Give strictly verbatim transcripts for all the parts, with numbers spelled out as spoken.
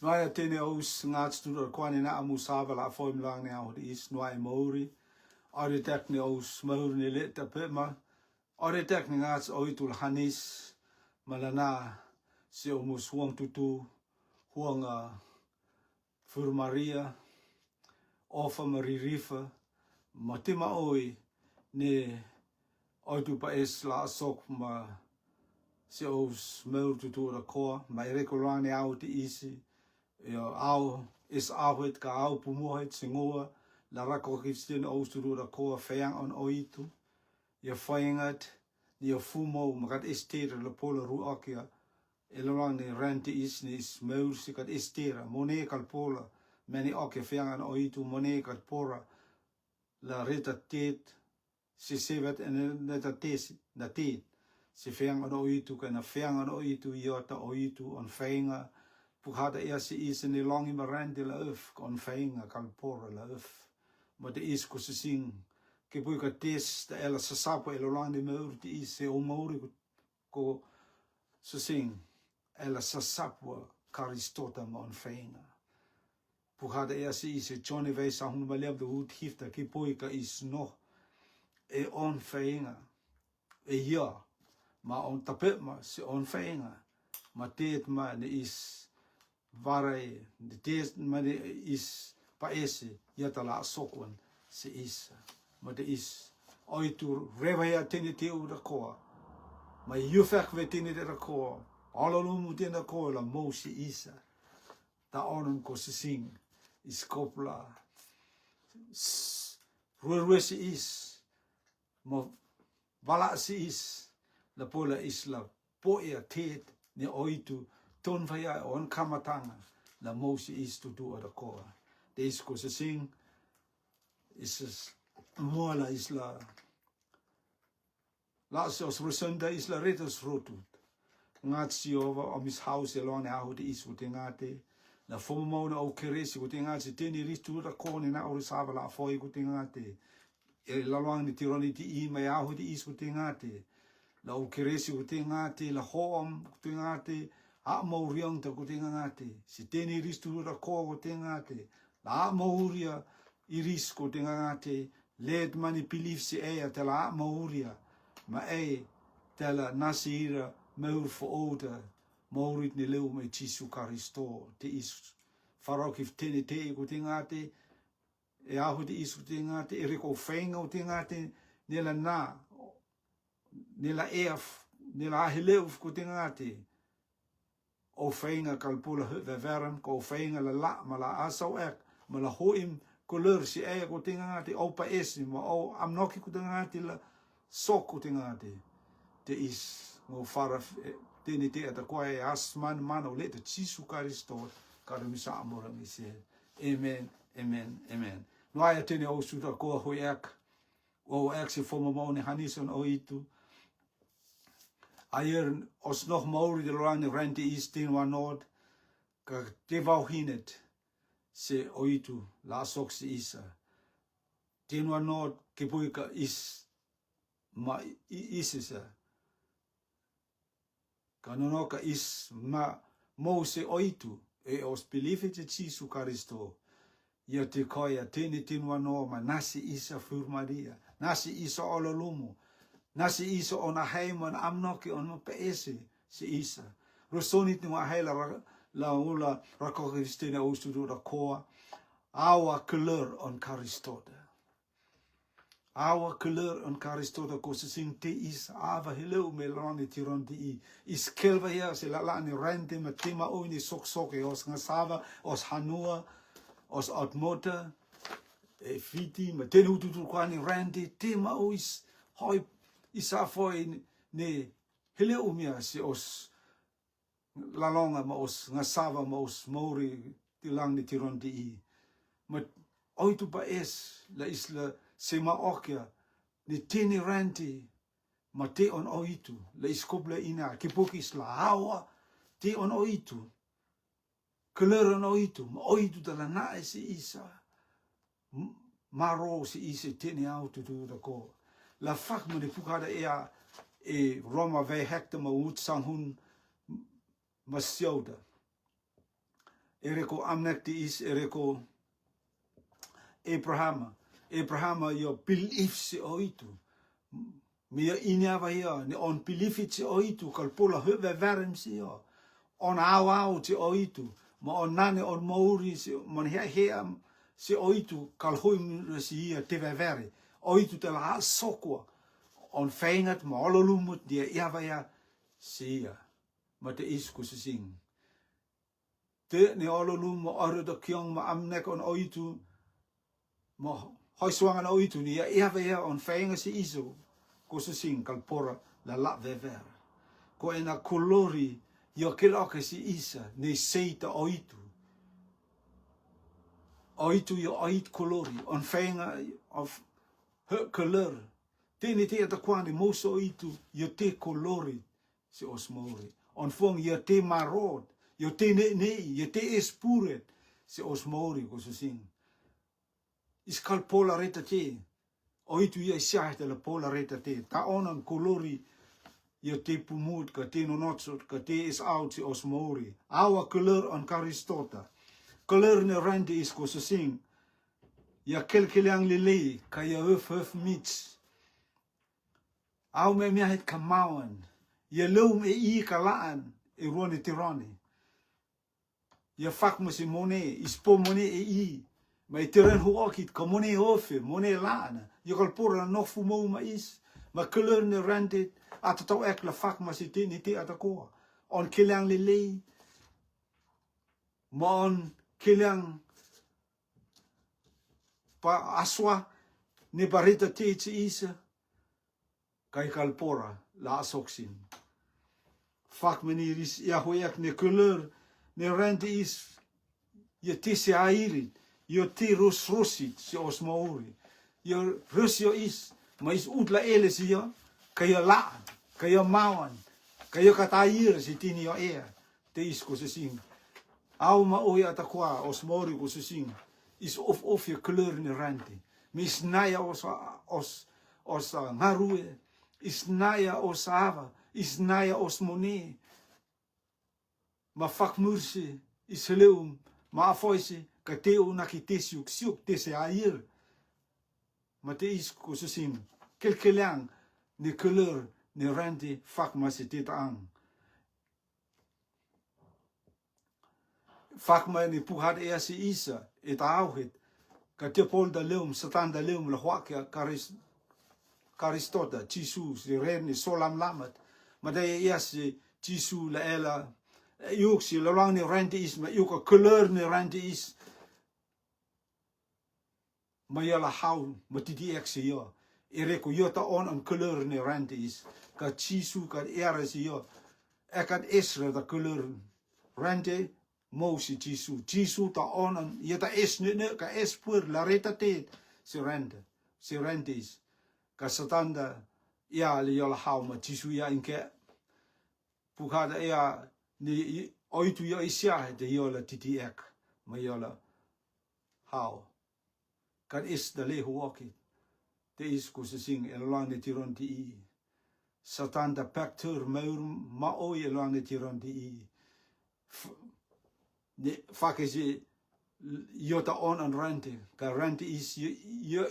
Noa ia teni ous ngats tu ra kwani na amu sava la foi mlang ni au di is noa ia mauri. Ore tek ni ous mauri ni le tape ma. Ore tek ni ngats oi tu la hanis. Malana si omus huang tutu. Huang a fur Maria. Ofa maririfa. Matima oi ni oi tu pa es la sok ma si ous mauri tutu ra koa. Ma ere ko lwang ni au ti isi. Ia au is au het ka au pumo het singoa la rako kifstin ous tutu ra koa feang on oitu. Ia faingat ni ia fumo makat estera la pola ru akia. Ela lang ni ranti is ni is maur si kat estera mone kal pola. Meni akia feang on oitu mone kat pora. La reta tet si sevet en neta tesi na tet. Si feang on oitu ka na feang on oitu iota oitu on fenga. Pukhata ia si is ni longi marandi la uf on fenga kal pora la uf. Ma te is ko sising. Ke pui ka tes ta ela sasapo ela lang ni maur ti is se o mauri ko sising. Ela sasapo karistota ma on fenga. Pukhata ia si is e Joni vai sahun maliam do ut hifta ke pui ka is no. E on fenga. E ia ma on tape ma si on fenga. Ma tet ma ni is varai ni tet ma ni is pa ese ia ta la sokwan si is. Ma te is oitu reva ia teni te u da koa. Ma iu fek ve teni te da koa. Ala lumu teni da koa la mo si isa. Ta onon ko sising is kopla. Rue rue si is. Ma vala si is la pola is la poia tet ni oitu ton faya on kamatanga la mo si is tutu ada koa. Te is ko sising is mola is la la si os rusenda is la retos rotut. Ngat si ova omis haus e long ni ahu te is kute ngate. La fomo mau na o keresi kute ngate teni ristu ra kone na ori saba la foi kute ngate. E la long ni tironi ti i mai ahu te is kute ngate. La o keresi kute ngate la hoom kute ngate. A mau riong ta kute ngate si teni ristu ra ko kute ngate. La a mau ria iris kute ngate. Let mani pilif si e a te la a mau ria. Ma e te la nasi ira meur fo outa. Maurit ni leu mai Jisu Karisto te is. Farao ki teni te i kute ngate. E ahu te is kute ngate e reko fenga kute ngate. Ni la na ni la ef ni la ahi leu kute ngate. O fenga kalpula he veveran ko fenga la la ma la asau ek ma la hoim kolor si e kute ngate o pa esi ma o amnoki kute ngate la sok kute ngate. Te is ngo fara teni te ata koa e asman mano le te Jisu Karisto. Kado misa amorang ise. Amen. Amen. Amen. No aya teni o suta koa hoi ek. O ek si foma mau ni hanison o itu. Ayer os noh mauri de lorang ni renti is tin wanot ka te vau hinet se o itu la sok si isa. Tin wanot ke pui ka is ma is isa. Ka nono ka is ma mo se o itu e os pilifi te Jisu Karisto. Ia te koia teni tin wano ma nasi isa fur Maria. Nasi isa olo lumu. Nasi isa ona hei man amnoki on ma peese si isa. Rosonit ni wa hei la ula rako Kristene o ustudu da koa. Awa keler on Karisto da. Awa keler on Karisto da ko sising te is ava heleu me lani tiron di i. Is kelva ia se la lani rente ma tema o ni sok sok e os ngasava os hanua os otmota e fiti ma tenu tutu kwani rente tema o is hoi isa foi ni heleu mia se os lalonga ma os ngasava ma os mauri tilang ni tiron di i. Ma oitu pa es la isla sema okia ni tini ranti ma te on oitu la iskop la ina ki poki isla awa te on oitu. Keler on oitu ma oitu tala na esi isa. Maro si ise teni au tutu da ko. La fak ma ni pukada ea e Roma ve hekta ma ut sanghun ma siauda. Ere ko amnek ti is, ere ko Abrahama. Abrahama io pilif si oitu. Mia ini ava ia, ni on pilifit si oitu, kal pola he veverem si io. On au au si oitu. Ma on nane on mauri si, man hea hea si oitu, kal hoi mura si ia te vevere. Oitu te la sokwa. On fengat ma olo lumut dia ia ava ia si ia. Ma te is ko sising. Te ni olo lum ma aro da kiong ma amnek on oitu. Ma hoi suangan oitu ni ia ia vea on fenga si iso. Ko sising kal pora la la vever. Ko ena kolori io kel oke si isa ni seita oitu. Oitu io oit kolori. On fenga of he kolor. Te ni te ata kwani moso oitu io te kolori. Si os mauri. On fong ia te marot, ia te ne ne, ia te espuret. Si os mauri ko sising. Is kal pola reta te. Oitu ia isia te la pola reta te. Ta on on kolori ia te pumut, ka te nonotsot, ka te is out si os mauri. Awa kolor on karistota. Kolor ne rande is ko sising. Ia kelkeliang lelei, ka ia öf öf mits. Au me mia het ka mawan. Ia loum e i ka laan, e ruani tirani. Ia fak ma si mone, is po mone e i. Ma i tiran hu okit, ka mone ofe, mone laana. Ia kal pora na nofu mau ma is. Ma kolor ne rande, ata tau ek la fak ma si te ni te ata koa. On keliang lelei. Ma on keliang pa aswa ne barita te te isa. Kai kal pora la asoksin. Fak meni ris ia hoyak ne kolor ne rande is. Ia te se airit, ia te ros rosit si os mauri. Ia ros ia is, ma is ut la ele si ia, ka ia laan, ka ia mawan, ka ia katair si tini ia ea. Te is ko sising. Au ma oi ata kwa os mauri ko sising. Is of of ia kolor ne rande. Mi is naya os, os, os, ah, ngarue. Is naya os ava. Is naya os mone. Ma fak mursi. Is heleum. Ma afoisi. Ka te u naki te siuk siuk te se air. Ma te is ko sising. Kelkeliang. Ne kolor. Ne rande. Fak ma si te taang. Fak mai ni puhad ea si isa, e ta auhit. Ka te pol da leum, satan da leum, la huak ia karis, karistota, Jisu, si ren ni solam lamat. Ma da ea si Jisu la ela, iuk si la lang ni rente is, ma iuk a kolor ni rente is. Ma ia la hau, ma titi ek si ia. Ere ko ia ta on an kolor ni rente is. Ka Jisu ka era si ia. E ka esra ta kolor rente mo si Jisu. Jisu ta on an, ia ta es ne ne, ka es puer la reta te si rente. Si rente is. Ka satanda, ia le ia la hau ma Jisu ia inke. Pukada ia ni oitu ia isia he te ia la titi ek. Ma ia la hau. Kan is da le huoki. Te is ku sising e la lang ni tiron ti i. Satan da pektur meur ma oi e la lang ni tiron ti i. Ni fakisi ia ta on an rente. Ka rente is ia,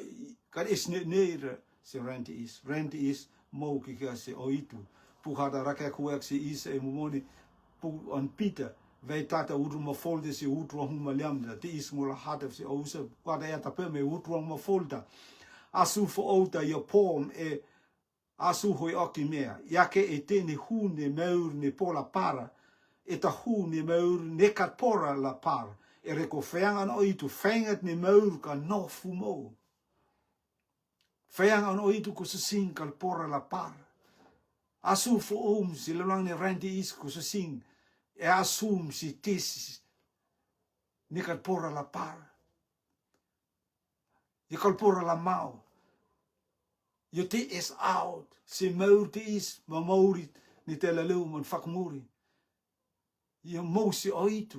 kan is ne ne ra. Si rente is. Rente is mo ki ka si oitu. Pukada rake kuek si is e mumoni. Pu an pita. Vei tata utru ma folde si utru huma liamda. Te is mo la hata si ousa. Pukada ia ta pe me utru ma folda. Asu fo outa ia pom e asu hoi oki mea. Ia ke e te ni hu ne meur ne pola para. E ta hu ne meur ne kat pora la par. E reko feang an oitu fengat ne meur ka no fumo. Feang an oitu ku sising kal pora la par. Asu fo um si lelang ne rente is ku sising. E asum si tis ne kal pora la par. Ia kal pora la mau. Ia te is out. Si maur te is ma mauri ni te la leu man fak muri. Ia mau si oitu.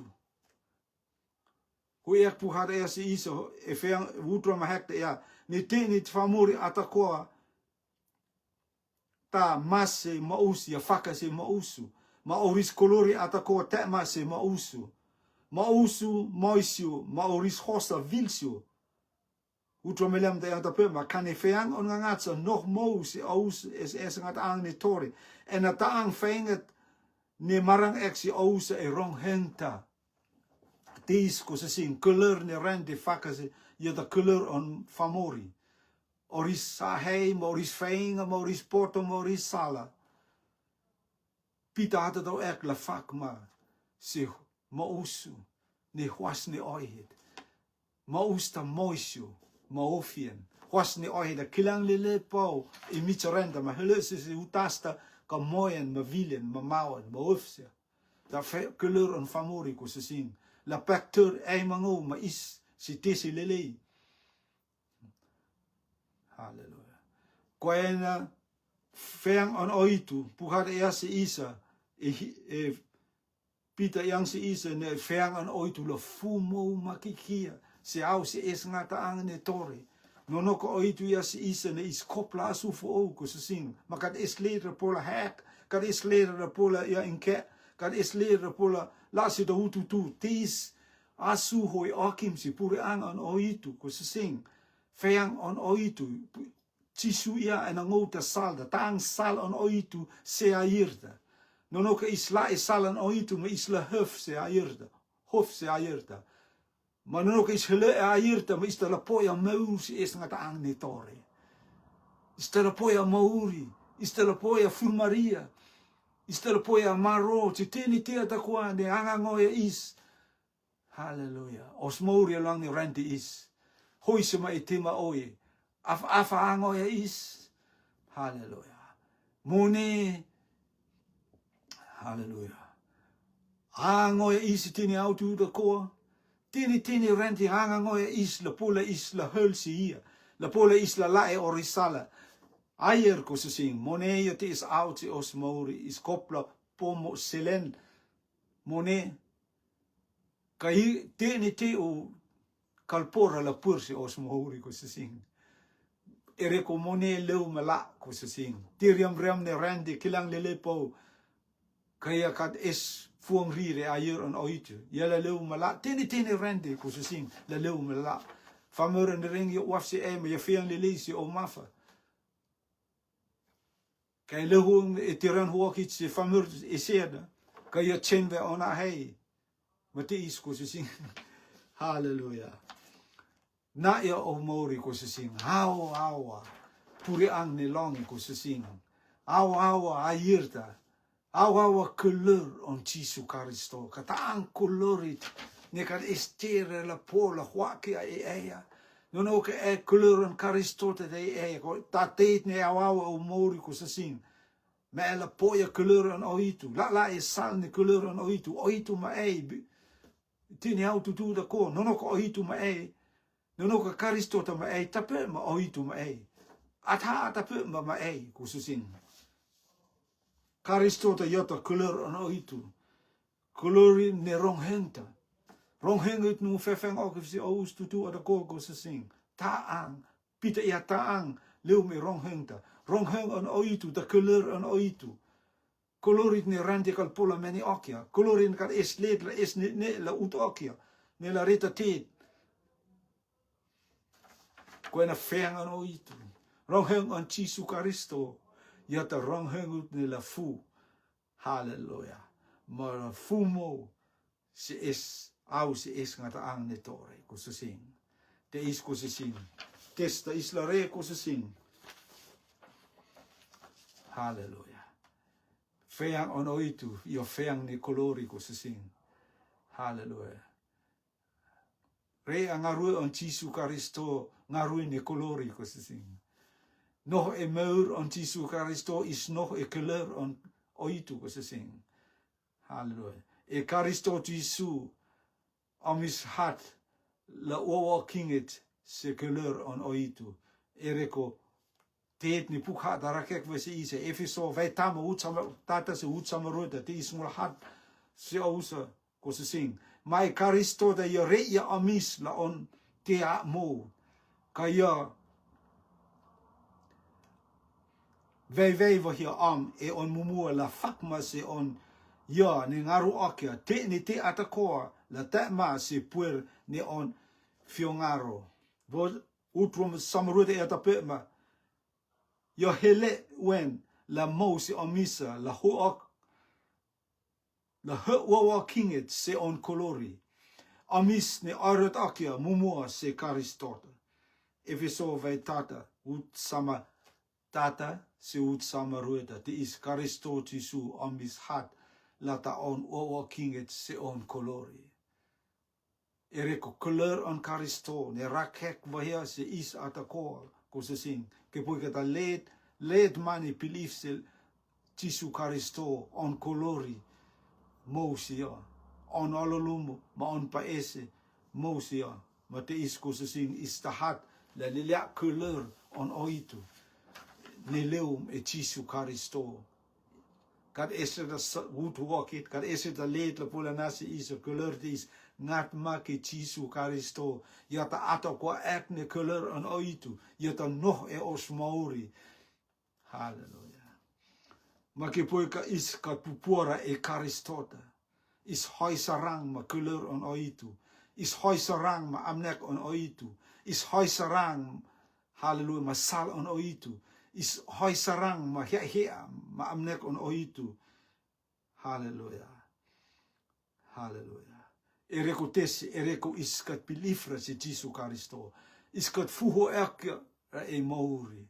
Hu ek puhada ia si iso e feang utro ma hek te ia. Ni te ni te famuri ata koa. Ta mase ma usu, ia faka se ma usu. Ma oris kolori ata koa te mase ma usu. Ma'usu moisio, ma'oris hosa vilsio. Utro meliam ta yang ta pe ma kane feang on ngangat sa noh mou si aus es es ngat ang ne tore. Ena ta ang fenget ne marang ek si aus e rong henta. Tis ko sesing, kleur ne ren de fakase, ia ta kleur on famori. Oris sahei, moris fenga, moris poto, moris sala. Pita hata tau ek la fak ma, si ma'usu, ne huas ne oihit. Ma'us ta moisio, ma'ofian. Huas ne oihit, a kilang lele pau, i micharenta, ma hele si si utasta, ka moyan, ma vilen, ma mawan, ma ofsia. Ta fe, kleur on famori ko sesing. La pektur, ei mango, ma is, si tesi lele. Haleluya. Koena feang on oitu, puhar ea si isa, e, e, pita yang si isa, ne feang on oitu la fumo makikia, si au si es ngata ang ne tore. Nono ko oitu ia si isa ne is kopla asu fo o ko sesing. Makat es le ra pola hek, kat es le ra pola ia inke, kat es le ra pola la si da utu tu, tis asu hoi okim si pure ang on oitu ko sesing. Feang on oitu, Jisu ia ena ngou ta sal da, tang sal on oitu se airta. Nono ka isla e sal on oitu ma isla hef se airta, hof se airta. Ma nono ka ishele e airta ma ista la poia maur si es ngata ang ne tore. Ista la poia mauri, ista la poia furmaria, ista la poia maro, si teni te ata kua ne anga ngoia is. Haleluya. Os mauri alang ni renti is. Hoi sema e tema oe. Af, afa angoia is. Haleluya. Mone. Haleluya. Angoia is tini autu da koa. Tini tini renti hanga ngoia is la pula is la hel si ia. La pula is la lae orisala. Ayer ko sesing. Mone ia te is au si os mauri is kopla pomo selen. Mone. Ka i te ni te u kalpora la pur si os mauri ko sesing. Ere ko mone leu mala ko sesing. Ti riam riam ne randi kilang lele pau. Ka ia kat es fuang ri re ayer on oitu. Ia la leu mala. Te ni te ni randi ko sesing. La leu mala. Famor ne ring ia waf si e ma ia fiang lele si o mafa. Ka ia lehung e tiran huaki si famur e seda. Ka ia chenve ona hei. Mati is ko sesing. Haleluya. Na ia o mauri ko sesing. Hao awa. Puri ang ne long ko sesing. Hao awa airta. Awa awa kleur on Jisu Karisto. Ka ta ang kleur it. Ne ka estere la pola huaki a e eia. Nono ke e kleur on Karisto te te e ko ta teit ne awa awa o mauri ko sesing. Me la poia kleur on oitu. La la e sal ne kleur on oitu. Oitu ma ei. Tini au tutu da ko. Nono ko oitu ma ei. Nono ka Karisto ta ma ei. Tape ma oitu ma ei. Ata tape ma ma ei. Ko sesing. Karisto ta ia ta kleur on oitu. Kleur i ne rong henta. Rong heng it nu fefeng ok si o us tutu ada ko ko sesing. Ta ang. Pita ia ta ang. Leu me rong henta. Rong heng on oitu. Ta kleur on oitu. Kleur it ne randi kal pola meni okia. Kleur in kal es let la es ne, ne la ut okia. Ne la reta tet. Koena feang on oitu. Rong heng on Jisu Karisto. Ia ta rong heng ut ne la fu. Haleluya. Ma la fu mo. Si es, au si es ngata ang ne tore. Ko sesing. Te is ko sesing. Testa is la re ko sesing. Haleluya. Feang on oitu. Ia feang ne kleur i ko sesing. Haleluya. Re a ngarue on Jisu Karisto ngarue ne kleur i ko sesing. Noh e maur on Jisu Karisto is noh e kleur on oitu ko sesing. Haleluya. E Karisto Jisu amis hat la ua ua kinget se kleur on oitu. Ere ko Tet ni pukha da rakek vese ise Efeso vai tama utsama tata se utsama rota te is ngul hat se ausa ko sesing. Mai Karisto da ia re ia amis la on te a mo. Ka ia vei vei va hia am e on mumua la fakma se on Ia, ne ngaro akia, te'ne te atakoa, la tama se puer ne on fiongaro. Vo utrum samaruete e tape ma. Ia hele wen la mou se amisa, la hoak, la he wawa kinget se on kolori. Amis ne arot akia mumua se Karistot. Efeso vai tata, ut sama tata, se ut sama rueta, te is Karisto Jisu amis hat, la ta on wawa kinget se on kolori. Ere ko kleur on Karisto, ne rakhek vahia se is atakoa, ko se sing, ke poi kata let, let mani pilif se Jisu Karisto, on kolori, mousia, on ololumo, ma on paese, mousia, ma te is ko se sing is tahat, la lilia kleur on oitu, ne leum e Jisu Karisto. Kat ese ta wut wakit, kat ese ta let la pula nasi is kleur te is ngat ma ke Jisu Karisto. Ia ta atakoa ek ne kleur on oitu, ia ta noh e os mauri. Haleluya. Ma ke poi ka is ka pupuara e Karistota. Is hoi sarang ma kleur on oitu. Is hoi sarang ma amnek on oitu. Is hoi sarang, haleluya, ma sal on oitu. Is hoi sarang ma hea hea ma amnek on oitu. Haleluya. Haleluya. Ere ko tesi, ere ko is kat pilifra se Jisu Karisto. Is kat fuho ek ra e mauri.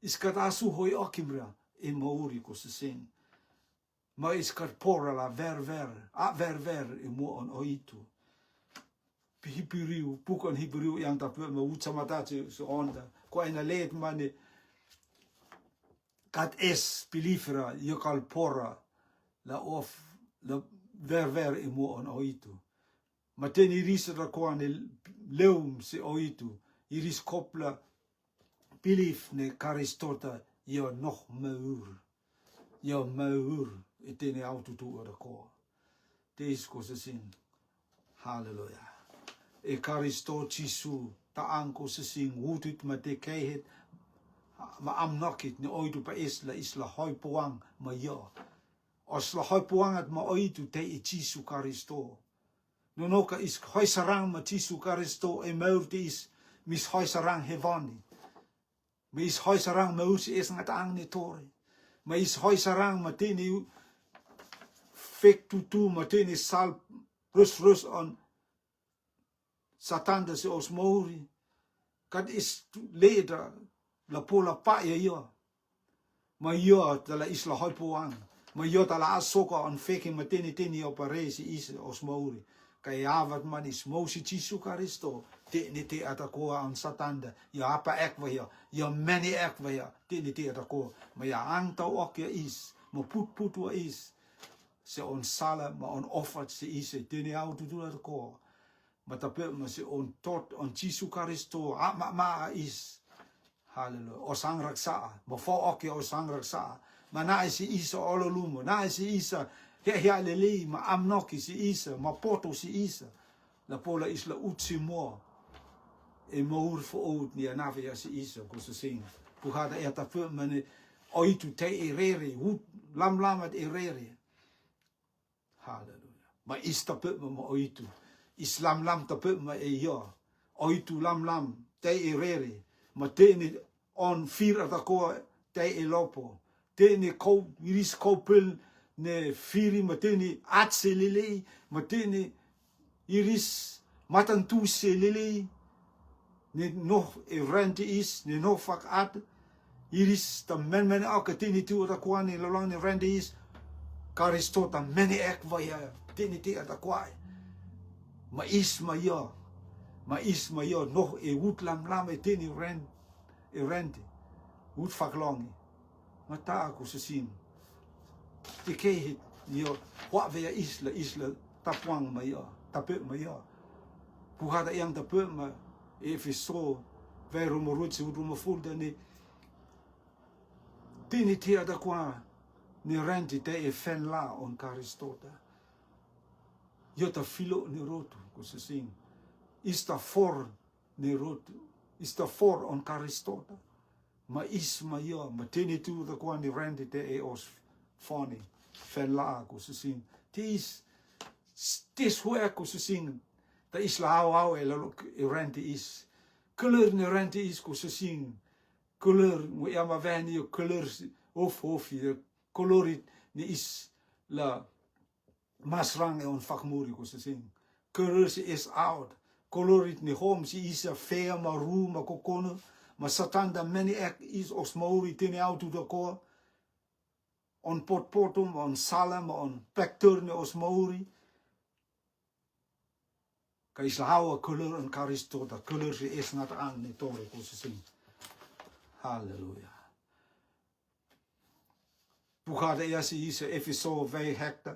Is kat asu hoi akimra e mauri ko se sing. Ma is kat pora la ver ver, a ver ver e mo on oitu. Pi Hibriu, pukan Hibriu yang ta pe ma ucha mata se, se onda. Ko aina let mane kat es pilifra, ia kal pora, la of, la ver ver e mo on oitu. Ma teni iris ra koa ne leum se oitu, iris kopla pilif ne Karistota, ia noh maur. Ia maur, e teni au tutu ra koa. Te is ko se sing. Haleluya. E Karisto Jisu, ta ang ko se sing wutit ma te keihet, ma amnokit ne oitu pa is la is la hoi poang ma ia. Os la hoi poang at ma oitu te e Jisu Karisto. Nono ka is hoi sarang ma Jisu Karisto e maur te is mis hoi sarang hevani. Ma is hoi sarang ma usi es ngat ang ne tore. Ma is hoi sarang ma teni fek tutu ma teni sal rus rus on Satanda se os mauri. Kat is leda la pola pa ia ia. Ma ia tala is la hoi poang. Ma ia tala asoka on feki ma teni teni o pare se is os mauri. Ka e avat manis mousi Jisu Karisto, te ne te atakoa on Satanda, ia apa ek va ia, ia meni ek va ia, te ne te atakoa, ma ia ang tau ok ia is, ma put put wa is, se on sala, ma on ofat se is, te ne au tutu atakoa, ma tape ma se on tot, on Jisu Karisto, a ma ma a is, Haleluya. O sang raksa, ma fo oke o sang raksa. Ma na isi isa olo lumo, na isi isa, hea hea lelei, ma amnoki si isa, ma poto si isa. La pola isla utsi mo. E maur fo out ni anafe ya si isa, ko sasing. Puhata e atafe mane, oitu te e rere, ut lam lamat e rere. Haleluya. Ma is tape ma, ma oitu. Is lam lam tape ma e ia. Oitu lam lam, te e rere. Ma te ni on fir atakoa te e lopo. Te ni kou, iris kou pel ne firi, ma te ni at se lelei, ma te ni iris matan tu se lelei, ne noh e renti is, ne noh fak at, iris ta men men a ka tini tu atakoa ni lalang ne renti is, Karisto ta meni ek va ia, tini ti atakoa. Ma is ma ia, ma is ma ia, noh e ut lam lam e tini ren, e renti, ut fak longi. Ma ta aku sesin. Te kei hit, io, hua vea isla, isla, tapuang ma ia, tape ma ia. Puhata yang tape ma, Efeso, vei roma ruti, ut roma fulta ni. Tini ti atakoa, ni renti te e fen la on Karistota. Io ta filo ni rotu, ko sesin. Ista for ni rotu, ista for on Karistota. Ma is ma ia, ma tini tu atakoa ni renti te e os foni. Fenla ko se sing. Te is, te is hue ko se sing. Ta is la hau hau e la lo e rente is. Kleur ne rente is ko se sing. Kleur, we ama veni o kleur si, of, of, i kleur i ne is la masrang e on fakmuri ko se sing. Kleur si is out. Kleur i ne hom si isa fea ma ru ma kokono. Ma Satan da meni ek is os mauri tene autu da koa. On potpoto, ma on sala, ma on pektor ne os mauri. Ka is la hau a kleur on Karisto, ta kleur si es ngat ang ne tore ko se sing. Haleluya. Pukada ia si isa Efeso vei hekta,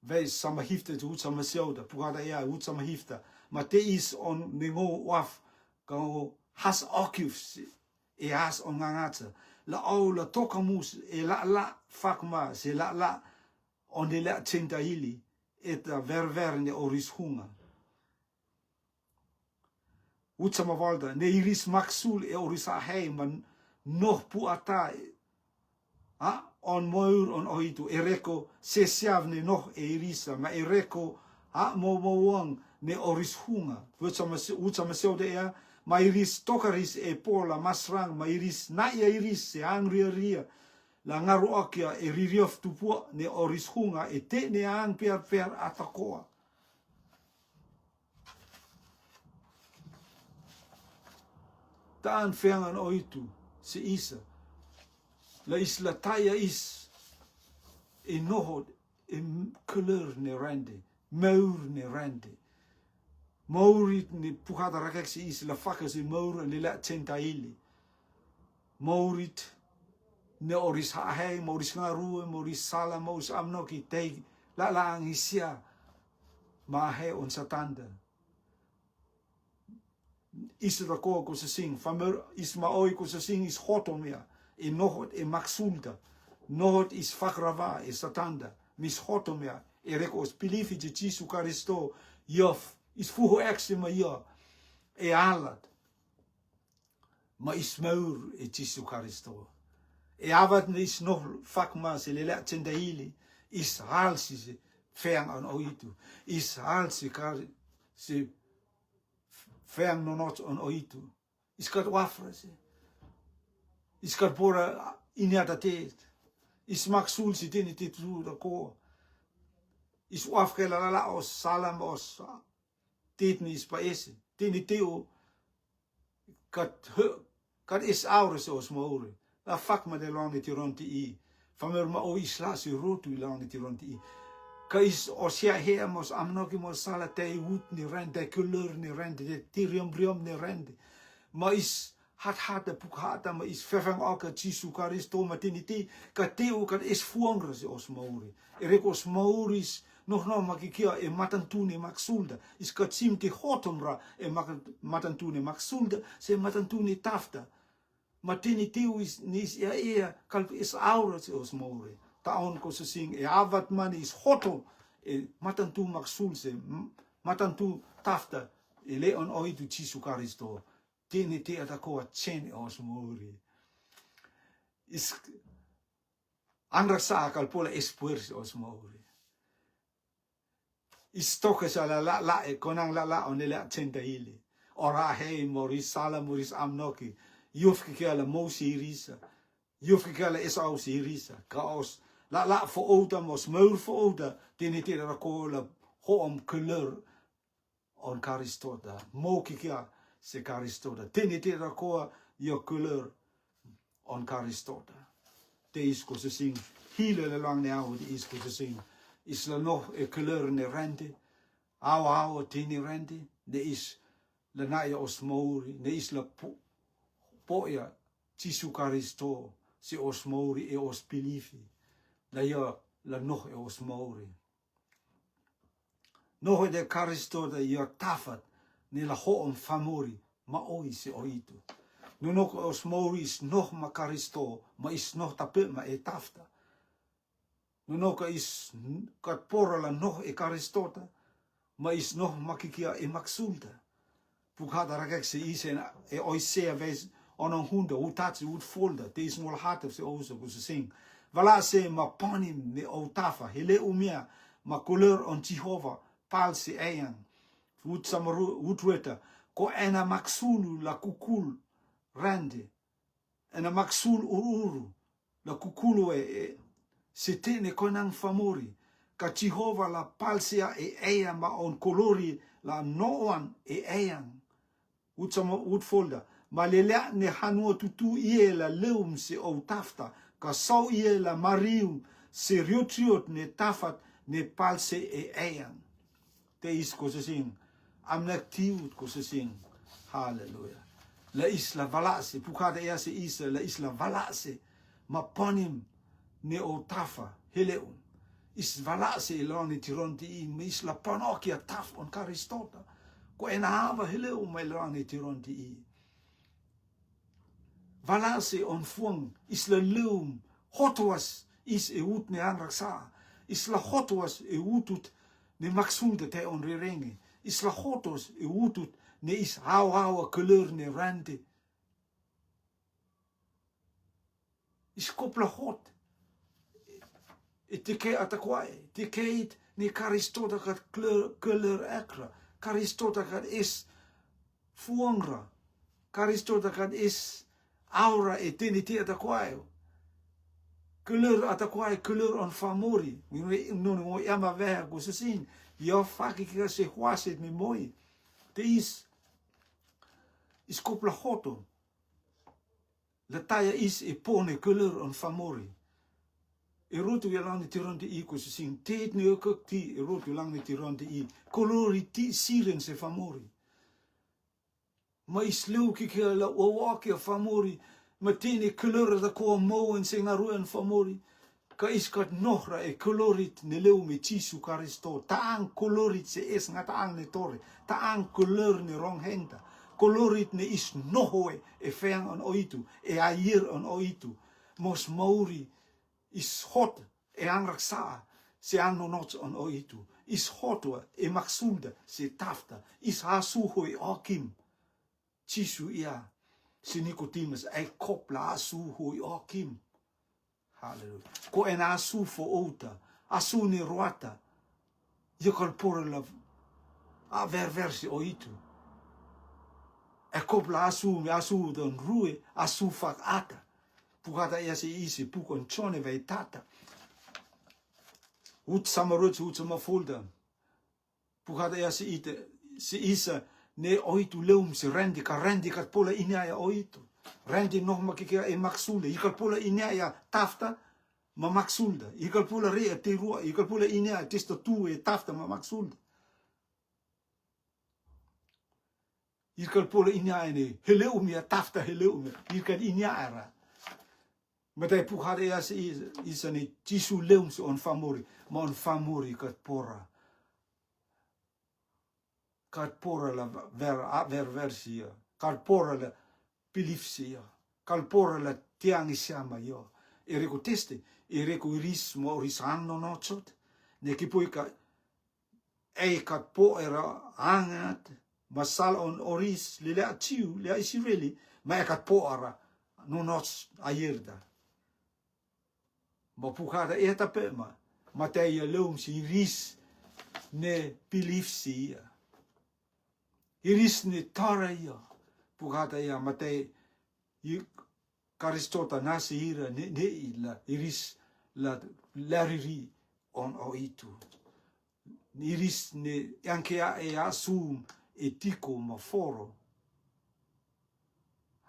vei sama hifta tu sama siauda. Pukada ia ut sama hifta. Ma te is on ne ngo waf, ka ngo has okiuf si e as on ngangata. La au la toka mus e la la fakma se la la on de la tenta ili e ta ver ver ne oris hunga. Ut sama valda, ne iris maksul e oris a hei man noh pu ata e, a, on mour on oitu, e reko se siav ne noh e irisa, ma e reko, a, mo mo wang ne oris hunga. Ut sama se, ut sama se o de ea, ma iris tokaris e pola masrang, ma iris na ia iris se ang ria ria. La ngaru akia e ririof tupua ne oris hunga e te ne ang piar piar atakoa. Taan feangan oitu, se isa. La is la taya is. E nohod, e m-, kleur ne rende, meur ne rende. Mourit ne pukada rakek se is la faka se mour ne la tenta ili. Mourit ne oris hahei, mouris ngarue, mouris sala, mouris amnoki tei, la la angisia. Ma he on satanda. Is rakoa ko se sing, famer is ma oi ko se sing is hotom ia, e nohot e maksulda, nohot is fakrava e satanda, mis hotom ia, e reko os pilifi je Jisu Karisto, iof, is fuho ekse ma ia, e alat, ma is maur e Jisu Karisto. E avat ne is noh fakma se lele atenda ili, is hal si se feang on oitu, is hal si kar, si feang nonot on oitu. Is kat wafra se. Is kat pora ini ata te. Is maksul si tini te tu da ko. Is waf ke la la la os salam os tit ni is pa ese. Tini te o kat he, kat is aure se os maure. La fakma de long ni tiron ti i. Famer ma o is la si rotu i long ni tiron ti i. Ka is os hea hea mos amnoki mos sala te i wut ni rende, kulur ni rende, te ti riom riom ni rende. Ma is hat hat da puk hata ma is fefeng oka Jisu Karisto ma tini ti, ka te o kat is fuangra se os maure. E rek os maure is noh noh ma kikia e matantu ni maksulda. Is kat sim ti hotom ra e mak-, matantu ni maksulda, se matantu ni tafta. Ma tini tiu is, ni is ia ia, kal is aura se os maure. Ta on ko se sing, e avat mani is hoto, e matantu maksul se, m-, matantu tafta, e le on oitu Jisu Karisto. Tini ti ata ko a chen e os maure. Is, anrak sa akal pola esfuerzo os maure. Is toke sa la la la e konang la la one la tenta ili. Ora hei moris sala moris amnoki. Yuf ki kia la mo si irisa. Yuf ki kia la esau si irisa. Ka os la la fo outa mos maur fo outa. Tini ti ra ko la ho om kulur on Karisto da. Mo ki kia se Karisto da. Tini ti ra ko a yo kulur on Karisto da. Te is ko se sing, hile le lang ne au te is ko se sing. Is la noh e kulur ne rende, au au tini rende, ne is la na ia os mauri, ne is la po, po ia Jisu Karisto, se os mauri e os pilifi. La ia la noh e os mauri. Noho de Karisto da ia tafat, ni la ho om famuri, ma oi se oitu. Nunoko os mauri is noh ma Karisto, ma is noh tape ma e tafta. Nunoko is n-, kat pora la noh e Karisto ta, ma is noh ma kikia e maksulta. Puk hata rakek se isen e Oisea ves onon hunda, utatsi, utfolda, te is ngol hata se ousa, ku se sing. Vala'se ma panim ne outafa, hele'um ia ma kolor on Jihova, palse eyang. Ut sama ru-, ut rueta, ko ena maksulu la kukul rande, ena maksul ururu, la kukulu e, e, se tene ko nang famori, ka Jihova la palse ia e eya ma on kolori la no'wan e eyang. Ut sama, ut folda. Ma lelea ne hanua tutu ie la leum se ou tafta, ka sau ie la marium se riotriot ne tafat ne palse e eyang. Te is ko sesing. Amnak tiut ko sesing. Haleluya. La is la vala'se, pukada ia se is la is la vala'se. Ma panim ne ou tafa, hele'um. Is vala'se i lani tiron ti i, ma is la panokia taf on Karistota. Ko ena ava hele'um ma i lani tiron ti i. Vala'se on fuang, is la leum, hotuas, is e ut ne an raksa. Is la hotuas e utut ne maksulda te on rerenge. Is la hotuas e utut ne is hau hau a kolor ne rande. Is kopla hot. E tike atakuae, tike it ni Karistota kat kleur, kleur ekra. Karistota kat is fuangra. Karistota kat is aura e tini ti atakuae. Kleur atakuae, kleur on famori. Mino, no, no, yama veha ko sesing. Yo faki kika se huasit mi moi. Te is, is kopla hoto. La taya is e pone kolor on famori. E rotu ia lang ni tiron ti i ko sesing. Tet ni o kok ti e rotu lang ni tiron ti i. Kolori ti siren se famori. Ma is leu ki kia la wawa kia famori. Ma tini kolor da ko moen se ngaruen famori. Ka is kat nohra e kolorit ne leu me Jisu Karisto. Taang kolorit se es nga taang ne tore. Taang kolor ne rong hengta. Kolorit ne is nohoe e feang on oitu. E aier on oitu. Mos mauri is hot e ang raksa. Se ang nonot on oitu. Is hot wa e maksulda se tafta. Is hasu hoi okim. Jisu ia. Se Nikotimus ai kopla hasu hoi okim. Haleluya. Ko ena asu fo outa, asu ni roata. Ia kalpora la a ver versi oitu. E kopla asu mi asu don rue, asu fak ata. Pukata ia se isi, pukon chone vai tata. Ut sama rut, ut sama folda. Pukada ia si ite, si isa ne oitu leum si rendi ka rendi kat pola ini aya oitu. Rendi noh ma kikira e maksulda. Ikal pola ini aya tafta ma maksulda. Ikal pola rea te rua. Ikal pola ini aya testa tu e tafta ma maksulda. Ikal pola ini aya ne heleum ia tafta heleum ia. Ikal ini aya ra. Matai pukada ia si isa, isa ne Jisu leum si on famori. Ma on famori kat pora. Kat pora la ver, a ver versi ia. Kat pora la pilifsi ia. Kat pora la tiang i siama ia. E reko teste, e reko iris mo oris ang no nochot. Ne ki poi ka, e kat po era angat, ma sal on oris, le le a tiu, le a Isireli, ma e kat po ara, no noch ayerda. Ma pukada e ta pe ma, ma te ia leum si iris ne pilifsi ia. Iris ne tara ia, pukada ia ma te i Karistota nasi ira ne, ne i la iris la lariri on oitu. Iris ne angkea e asum e tiko ma foro.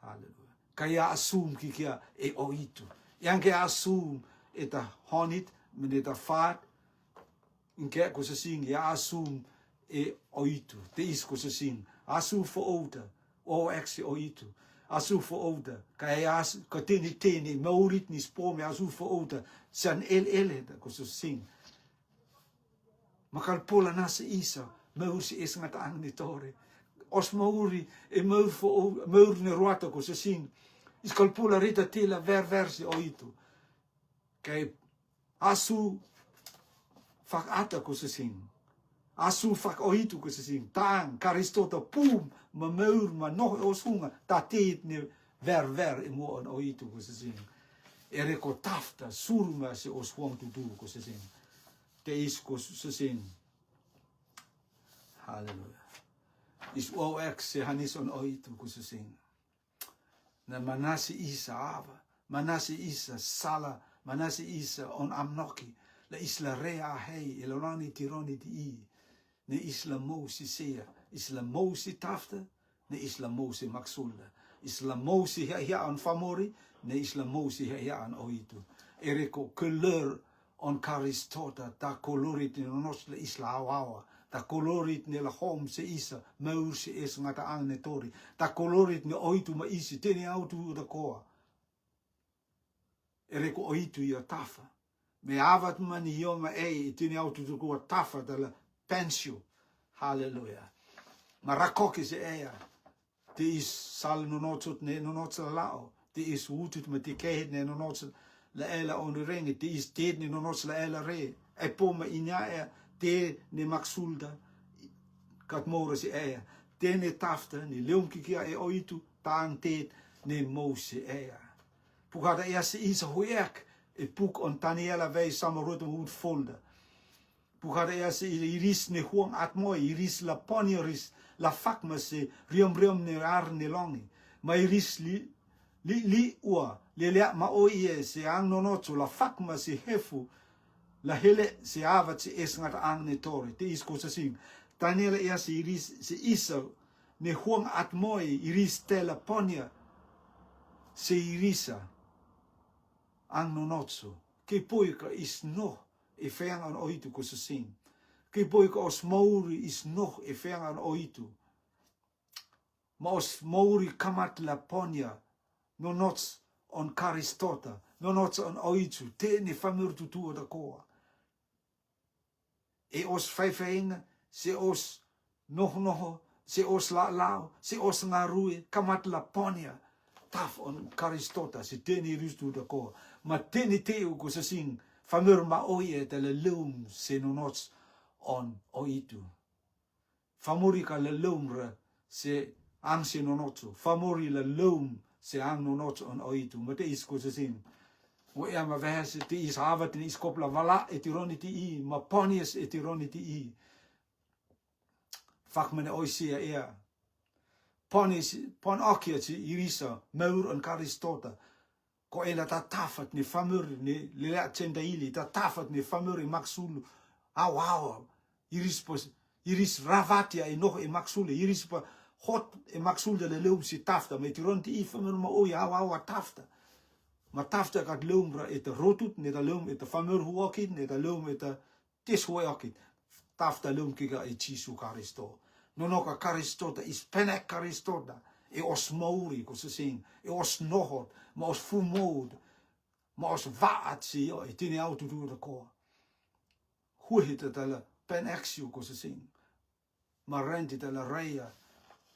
Haleluya. Ka ia asum ki kia e oitu. Ia ke asum e ta honit, mene ta fat, ke ko sesing, ia asum e oitu. Te is ko sesing. Asu fo outa. O ex e oitu. Asu fo outa. Ka ia as-, ka teni teni, maurit ni spo me asu fo outa. San el el e ta ko sesing. Ma kal pola nasa isa, maur si es ngata ang ni tore. Os mauri, e maur fo, maur ne ruata ko sesing. Is kal pola rita tela ver ver si oitu. Kai asu fak ata ko sesing. Asu fak oitu ko sesing. Tang, Karistota pum, ma maur, ma noh e osunga, ta tit ne ver ver e mo on oitu ko sesing. Ere ko tafta, surma se os huang tutu ko sesing. Te is ko sesing. Haleluya. Is o ek se hanis on oitu ko sesing. Na manasi isa ava, manasi isa sala, manasi isa on amnoki, la isla rea hei, elolani tironi ti i, ne isla mousi sea, isla mousi tafta, ne isla mousi maksulda, isla mousi hia hia on famori, ne isla mousi hia hia on oitu. Ere ko keler on Karistota, ta kolorit ne nonots la isla awawa, ta kolorit ne la hom se isa, maur se es ngata ang ne tori, ta kolorit ne oitu ma isi, tene autu da koa. Ere ko oitu ia tafa. Me avat mani io ma ei, i tene autu da koa tafa da la pensio. Haleluya. Ma rakoki se ea. Te is sal nonotsot ne nonots la lao. Te is utut ma te kehet ne nonots la ela on renge. Te is tet ne nonots la ela re. E po ma inya e te ne maksulda. Kat mora se ea. Te ne tafta, ne leum kikia e oitu, tang tet, ne mou se ea. Pukada ea se isa huek, e puk on Taniela vei sama ruet ma ut folda. Pukada ea se iris ne huang atmoi, iris la poni ris, la fakma se riom riom ne ar ne longi. Ma iris li, li, li ua, le lea ma o ie se ang nonotso, la fakma se hefu, la hele se avat se es ngata ang ne tori, te is ko sesing. Taniela ea se iris, se isa, ne huang atmoi, iris tela ponia, se irisa. Ang nonotso. Ke poi ka is noh, e feang an oitu ko sesing. Ke poi ka os mouri is noh, e feang an oitu. Ma os mouri kamat la ponia, nonots on Karistota, nonots on oitu, te ne famur tutu da koa. E os faifeinga, se os nohnoho, se os lalao, se os ngarue, kamat la ponia, taf on Karistota, se teni rustu da ko. Ma teni teu ko sesing, famur ma oi e ta la leum se nonots on oitu. Famuri ka la leum ra se ang se nonotso. Famuri la leum se ang nonotso on oitu. Ma te is ko sesing. O ea ma vehe se te is havat ni is kop la vala e tironi ti i. Ma ponies e tironi ti i. Fakmane oisia ea. Ponies, pon okia si irisa, maur on Karistota. Ko ela ta tafat ni famur ni lelea tenda ili, ta tafat ni famur i maksulu. Au, au, iris pos, iris ravatia i noh e maksulu, iris pa hot e maksulu da leleum si tafta, ma i tiron ti i famur ma oi, au, au, a tafta. Ma tafta kat leum ra eta rotut, ne ta leum eta famur huokit, ne ta leum eta tes huokit. Tafta leum kika e Jisu Karisto. Nonoka Karistota, is penek Karistota. E os mauri ko sesing, e os nohot, ma os fumoud, ma os vaat si o, e tini au tutu da ko. Huhi ta tala penek siu ko sesing. Ma renti tala reia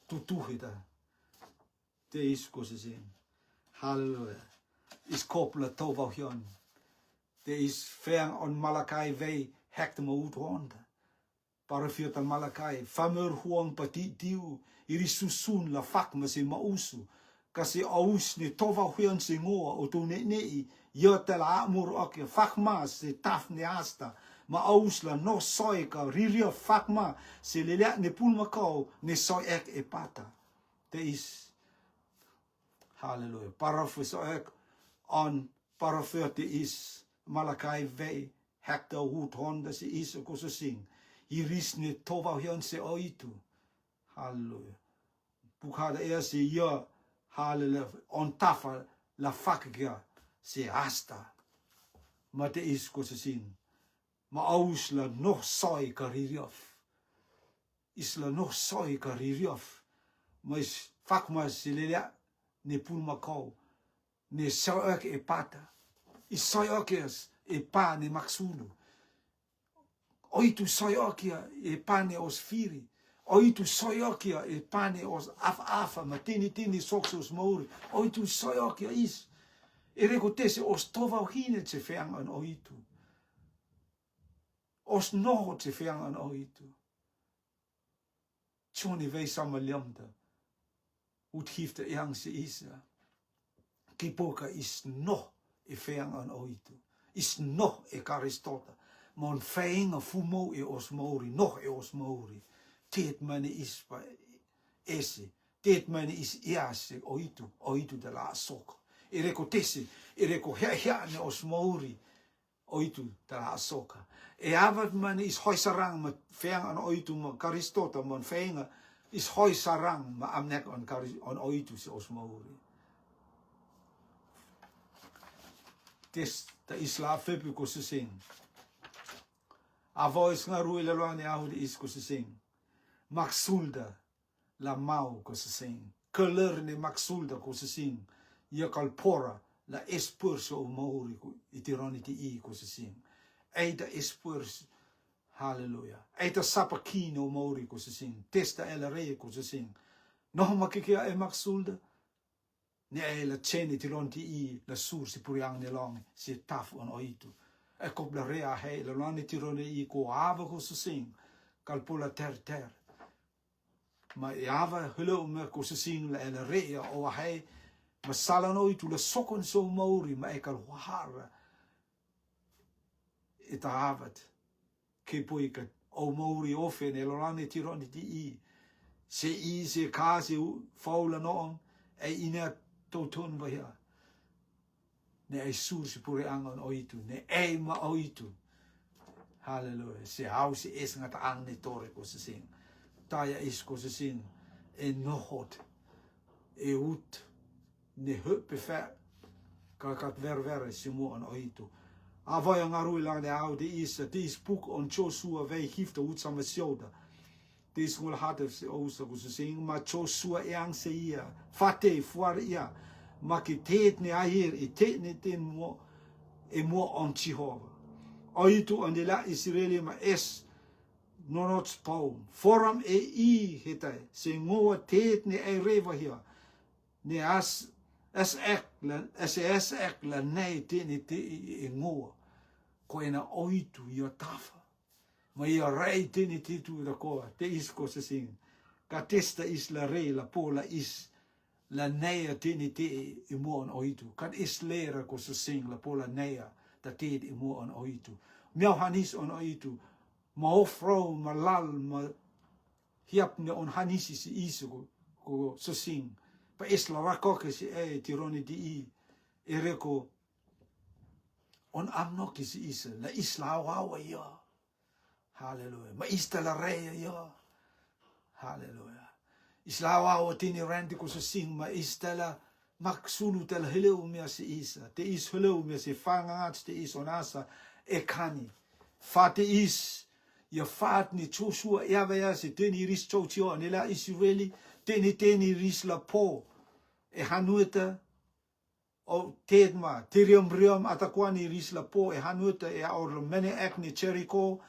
tutuhi ta. Te is ko sesing. Haleluya. Is kop la tovau hion. Te is feang on Malakai vei hek te ma ut honda. Parafiota Malakai, famur huang pa ti tiu, iri susun la fakma se ma usu. Ka se aus ne tovau hion se ngoa o to ne nei, ia tela amur oke fakma se taf ne asta. Ma aus la no soi ka riria fakma se lelea ne pul ma kau ne soi ek e pata. Te is. Haleluya. Parafeso ek on parafeoti is Malakai vei hek ta ut honda si is ko sesing. Iris ne tovau hion se oitu. Haleluya. Pukada ea se ia haleluya on tafa la fakagia se asta. Ma te is ko sesing. Ma aus la noh soi ka ririof. Is la noh soi ka ririof. Ma is fakma se lelea ne pul ma kau. Ne soi oke e pata. Is soi oke e pa ne maksulu. Oitu soi oke e pa ne os firi. Oitu soi oke e pa ne os afa afa ma tini tini sokse os mauri. Oitu soi oke is. E reko tese os tovau hine se feang an oitu. Os noho se feang an oitu. Joni vei sama liamta. Ut hifta eang se isa. Kipoka is noh. e feangan oitu. Is noh e Karisota. Mon feangan fumou e os mauri, noh e os mauri. Tet mane is pa ese. Tet mane is iase oitu, oitu da la soka. E reko tesi, e reko hea hea ne os mauri, oitu da la soka. E avat mane is hoi sarang ma feangan oitu ma Karisota mon feangan is hoi sarang ma amnek on kari on oitu se os mauri. Tes ta is la fepi ko sesing. A voice nga rui la luane ahu de is ko sesing. Maksulda la mau ko sesing. Keler ne maksulda ko sesing. Ia kalpora la espurso o mauri ko itironi ti i ko sesing. Ei da espurso. Haleluya. Ei da sapa kino mauri ko sesing. Testa ela rei ko sesing. No makikia e maksulda. Ne ai la ceni ti lon ti i la sur si puriang ne long si taf on oitu. E kop la rea hei la lon ti ron i ko ava ko susing. Kalpo la ter ter. Ma e ava helo me ko susing la e la rea o hei. Ma sala no itu la sokon so mauri ma e kal hara. E ta avat. Ke poi ka o mauri o fe ne lo lane tiro ni ti i. Se i se ka se u faula no on. E ina to ton ba ya. Ne ai sur si pure ang on oitu. Ne ai ma oitu. Haleluya. Se hau se es ngata ang ne tore ko se sing. Taya is ko se sing. E no hot. E ut. Ne hö pe fe ka kat ver ver si mo an oitu. A vai a ngaru i lang ne au de is, de is puk on Joshua vei hifta ut sama sioda. De is ngul hate se o sa ku se sing, ma Joshua e ang se ia, fate fuar ia, ma ki tet ne ahir, i tet ne ten mo, e mo on Jehova. Oitu an de la Israeli ma es, nonot pau, foram e i hetai, se ngoa tet ne ai reva hia, ne as, as ek la, as, as ek la nei te ne te i, i ngoa. Ko ena oitu ia tafa. Ma ia rei te ne te tu da koa, te is ko se sing. Ka testa is la rei la po la is la nei a te ne te i, i moa on oitu. Kan is lera ko se sing la po la nei a ta te i moa on oitu. Miau hanis on oitu. Ma ofro, ma lal, ma hiap ne on hanisi si isu ko, ko sosing. Pa is la rako ke si e tironi di i. Ere ko on amno ke si isa. La is la awa awa ia. Haleluya. Ma is ta la reia ia. Haleluya. Is la awa awa tini renti ko sosing. Ma is ta la maksulu ta la heleu mia si isa. Te is heleu mia si fangangat te is onasa e kani. Fate is, ia fat ni Joshua ia vea se teni ris chou chio ne la Israeli, teni teni ris la po, e hanueta, o tet ma, tiriom riom atakuani ris la po, e hanueta, e a orlo mene ek ni Jericho,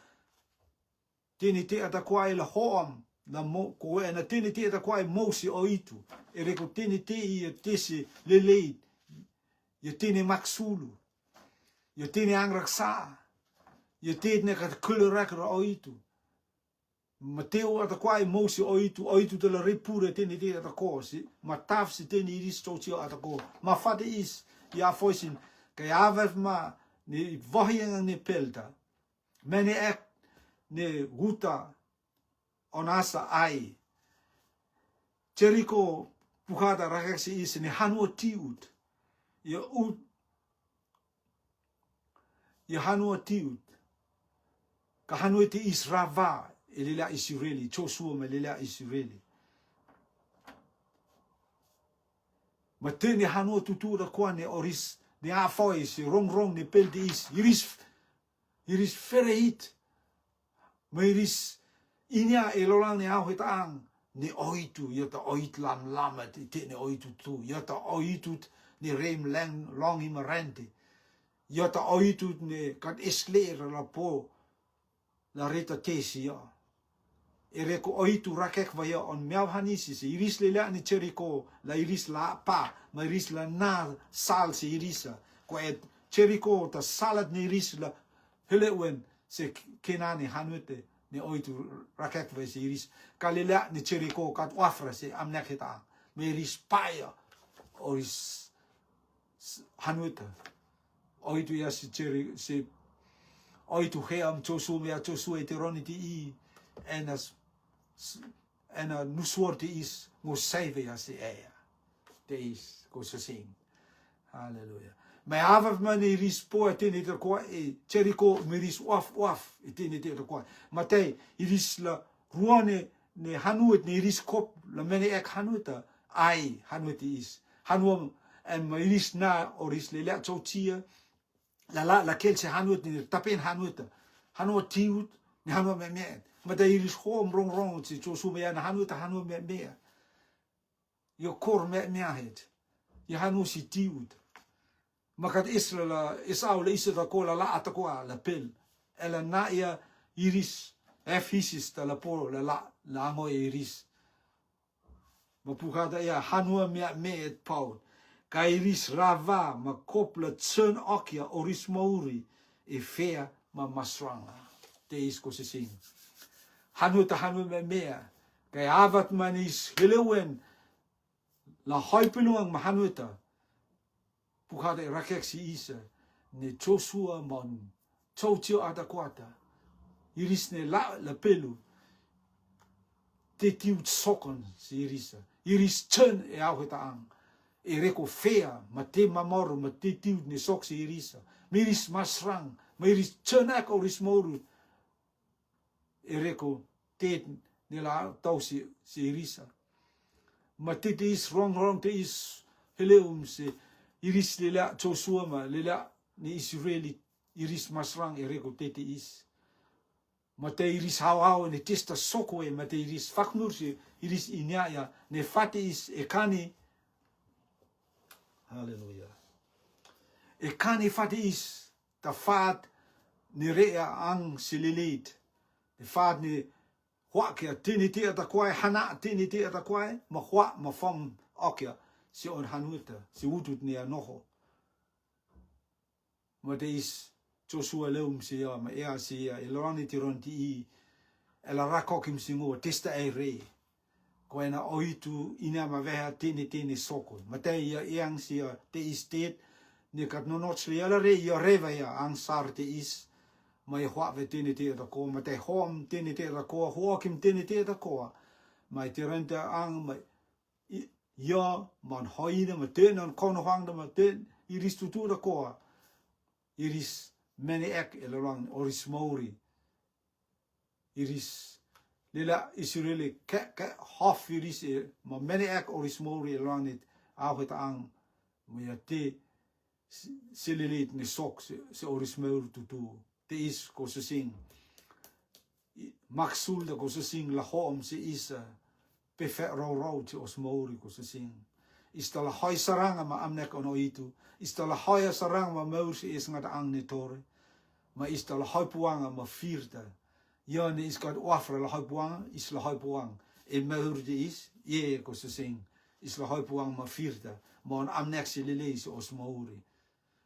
teni te atakuai la hoam, la mo, ko e na teni te atakuai mosi oitu, e reko teni te ia tesi lelei, ia teni maksulu. Ia tini ang raksa. Ia tini ka kule rak ra oitu. Mateo atakuai mosi oitu, oitu te la repure tini te atakosi. Ma tafsi tini iris chochi atako. Ma fate is, ia foisin. Ka ia vef ma ni vohi ang ni pelta. Mene ek ni guta onasa ai. Jericho pukata rakek si is ni hanua tiut. Ia ut Ia hanua tiut. Ka hanua ti is rava, e lila Israeli, Joshua ma lila Israeli. Ma teni hanua tutu da kuane oris, ni a foi si rong rong ni pel ti is, iris, iris fereit. Mairis, inia e lolang ni au heta ang, ni oitu, ia ta oit lam lama ti, ti ni oitu tu, ia ta oitu ni rem leng long i marenti, ia ta oitu ni kat isle ra la po, la reta tesi ia. E reko oitu rakek va ia on miau hanisi si, iris le la ni Jericho, la iris la pa, ma iris la na sal si irisa. Ko e Jericho ta salat ni iris la, hele wen, se Kenani hanuete, ni oitu rakek ve se iris. Galilea ni Jericho kat wafra se amnek heta. Me iris paia, oris hanuete. ʻOitu ia si Jeri-, si, ʻoitu hea ma Josua, ia Josua e te roni te ʻi, ena s-, s-, ena nusuor te ʻis, ngo saiva ia si ea. Te ʻis, ko sasing. Haleluia. Mai ava ma ni ris poa e tene te koa e Jeriko, mi ris uaf uaf e tene te koa. Matai, i ris la ruane ne hanuet ne i ris kop la mene ek hanueta, ai hanuet i is. Hanua, em, i ris na o ris lelea tautia, la la, la kel se hanuet ne tapen hanueta. Hanua tiut, ne hanua memeet. Matai i ris hom rong rong si Josua mea na hanueta hanua memeet. Ia kor memeet. Ia hanua si tiut. Makat Israel, Esau la isa ta ko la la ata ko la pel. Ela na ia i ris. Efisis ta la po la la, la ango i ris. Ma pukata ia hanua mea meet paut. Ka i ris rava ma kop la tsen okia o ris mauri e fea ma masranga. Te is ko sesing. Hanua ta hanua mea mea. Ka i avat manis helewen la hoi peluang ma hanueta. Pukata e rakek si isa ne Josua mon. Tau tio ata kuata. I ris ne la, la pelu. Te tiut sokon si i risa. I ris ten e au heta ang. E reko fea, ma te mamaru, ma te tiut ne sok si i risa. Ma i ris masrang, ma i ris ten ek o ris mauru. E reko te ne la tau si, si i risa. Ma te te is rong rong te is heleum se i ris lelea Josua ma lelea ni Israeli i ris masrang e reko te te is. Ma te i ris hau hau ne testa soko e ma te i ris fakmur se i ris inia ia ne fate is e kani. Haleluia. E kani fate is ta fat ni rea ang si lilit. Ni fat ni hua kia tini ti ata kuai, hana tini ti ata kuai, ma hua ma fom okia, si on hanuta, si utut ni anoho. Ma te is, Josua leum si ia, ma ea si ia, e loran ni tiron ti i, e la rakokim si ngua, testa e re. Ko ena oitu ina ma veha tene tene sokon. Ma te ia eang si ia te is tet, ni kat nonot sli ala re ia reva ia ang sar te is. Ma ia hua ve tene te ta ko, ma te hom tene te ta ko, huakim tene te ta ko. Ma i tiranta ang, ma i, ia, man hoina, ma te nan kono hang da, ma te, i ris tutu ta ko. I ris mene ek e lolang, o ris mauri. I ris lila Israel e ke, ke hof i ris e, ma mene ek o ris mauri e lolang nit, au heta ang, ma ia te, si, si lilit ni sok, si, si o ris mauri tutu. Te is ko sesing. I, maksul da ko sesing la hom si isa, pe fe rau rau ti os mauri ko sesing. Ista la hoi saranga ma amnek ono itu. Ista la hoi saranga ma maur si is ngata ang ni tore. Ma ista la hoi puanga ma firta. Ia ni is kat wafra la hoi puanga, is la hoi puang. E maur di is, ie ko sesing. Is la hoi puang ma firta. Ma on amnek si lele is os mauri.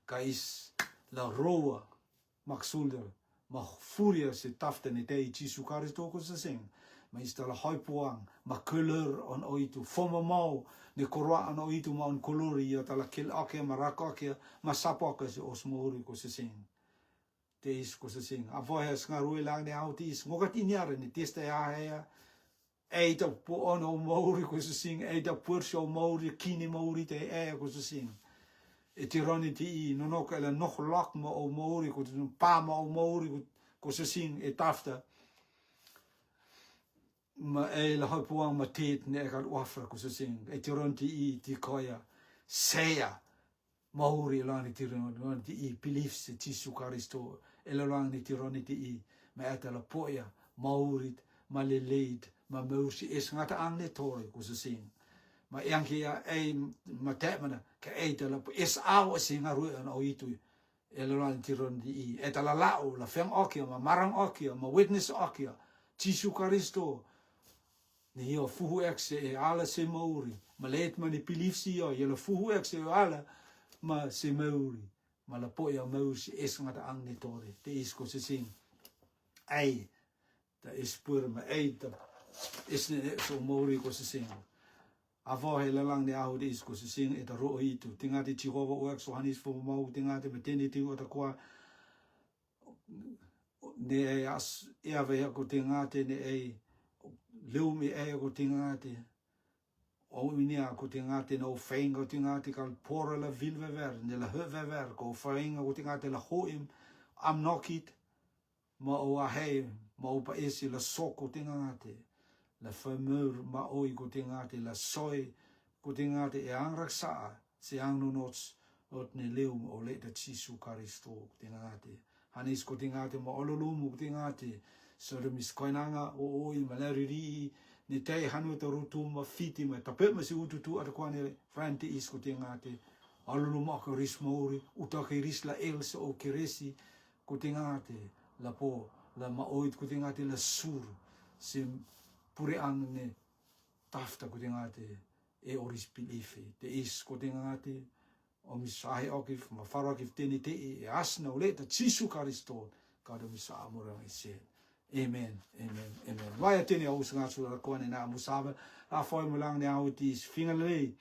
Ka is la roa. Maksulder, ma furia se tafta ne te i Jisu Karisto ko sesing. Ma ista la hoi puang, ma keler on oitu, foma mau, ne koroa on oitu, ma on kolori, ia ta la kel oke, ma rak oke, ma sap oke se os mauri ko sesing. Te is ko sesing. A vohe sngarue lang ne au te is. Ngokat ini are ne testa ia hea. Ei ta pu ono mauri ko sesing, ei ta puersi o mauri, kini mauri te e ko sesing. E tironi ti i, nono ka la noh lak ma o mauri ko sesing, pa ma o mauri ko, ko sesing, e tafta. Ma ei la hoi puang ma tit ne e kal wafra ko sesing. E tironi ti i, ti koia. Sea. Mauri e lolang ni tironi ti i, belief se Jisu Karisto, e lolang ni tironi ti i, ma e ta la poia, mauri, ma leleit, ma maursi es ngata ang ne tore ko sesing. Ma e ang kia ei ma te mana, ka ei ta la po, es au a singa rue an au itu, e lolang ni tironi ti i, e ta la lau, la feng okia, ma marang okia, ma witness okia, Jisu Karisto, Ni ia fuhu ek se e ala se mauri. Ma let ma ni pilif si ia, ia la fuhu ek se e ala ma se mauri. Ma la po ia mauri si es ngata ang ni tore. Te is ko sesing. Ai. Ta is puer ma ai ta. Is ne ne so mauri ko sesing. A vo he lalang ne ahu de is ko sising e ta ro itu. Tingate Jehova o ek so hanis fo mau tingate me teni ti o ta kwa. Ne e as e ave ko tingate ne e leu mi e ko tingate. O ini a ko tingate no feng ko tingate kal pora la vil vever ne la he vever ko feng ko tingate la hoim. Am nokit. Ma o ahe ma o pa esi la soko tingate. La famur ma oi ko tingate la soi ko tingate e ang raksa se ang no nots ot ne leum o le ta Jisu Karisto ko tingate. Hanis ko tingate ma o lulumu ko tingate. So de mis koinanga o oi ma la riri ne tai hanu ta rutu ma fiti ma tape ma si ututu ata kwane rante is ko tingate. O lulumu ko ris mauri uta ke ris la el se o keresi. Ko tingate la po la ma oit ko tingate la sur se pure ang ne tafta ko tingate e oris pilife te is ko tingate. O misahe okif ma faro okif teni te e asna o le ta Jisu Karisto. Ka do misa amor ang ise. Amen. Amen. Amen. Waya teni au sanga sura ko ne na musaba la foi mulang ne au ti finga lei.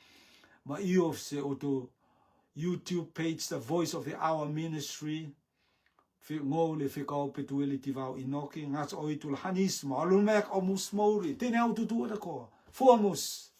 Ma iof se oto YouTube page The Voice of the Hour Ministry. Fi ngou le fi kau petueli tivau inoki ngas oi tul hanis ma alun mek o mus mauri tene au tutu ada ko fo mus.